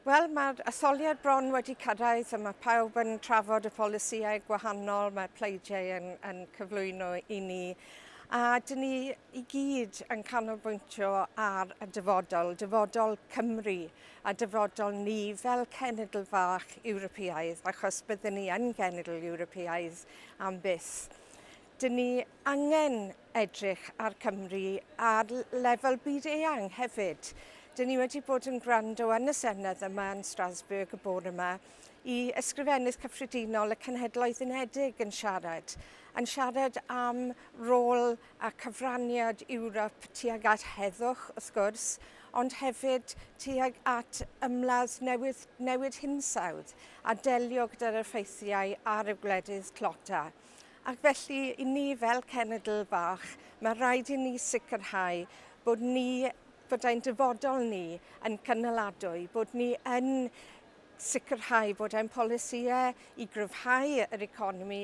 Wel, mae'r etholiad bron wedi cyrraedd a mae pawb yn trafod y polisïau gwahanol mae'r pleidiau yn, yn cyflwyno i ni. A dyn ni i gyd yn canolbwyntio ar y dyfodol, dyfodol Cymru a dyfodol ni fel cenedl fach Ewropeaidd, achos byddwn ni yn genedl Ewropeaidd am byth. Dyn ni angen edrych ar Cymru ar lefel byd-eang hefyd. Dyn ni wedi bod yn gwrando yn y Senedd yma yn Strasbourg y bore yma i Ysgrifennydd Cyffredinol y Cenhedloedd Unedig yn siarad, yn siarad am rôl a cyfraniad Ewrop tuag at heddwch, wrth gwrs, ond hefyd tuag at ymladd newid, newid hinsawdd a delio gyda'r effeithiau ar y gwledydd tlota. Ac felly, i ni fel cenedl fach, mae rhaid i ni sicrhau bod ni, bod ein dyfodol ni yn cynaladwy, bod ni yn sicrhau bod ein polisïau i gryfhau yr economi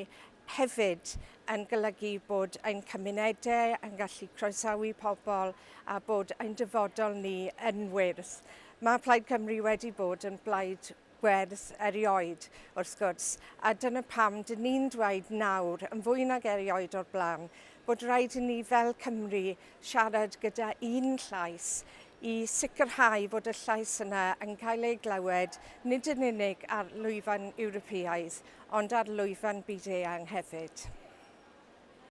hefyd yn golygu bod ein cymunedau yn gallu croesawu pobl a bod ein dyfodol ni yn wyrdd. Mae Plaid Cymru wedi bod yn blaid gwerth erioed, wrth gwrs, a dyna pam dyn ni'n dweud nawr, yn fwy nag erioed o'r blaen, bod rhaid i ni fel Cymru siarad gyda un llais i sicrhau bod y llais yna yn cael ei glywed nid yn unig ar lwyfan Ewropeaidd, ond ar lwyfan byd-eang hefyd.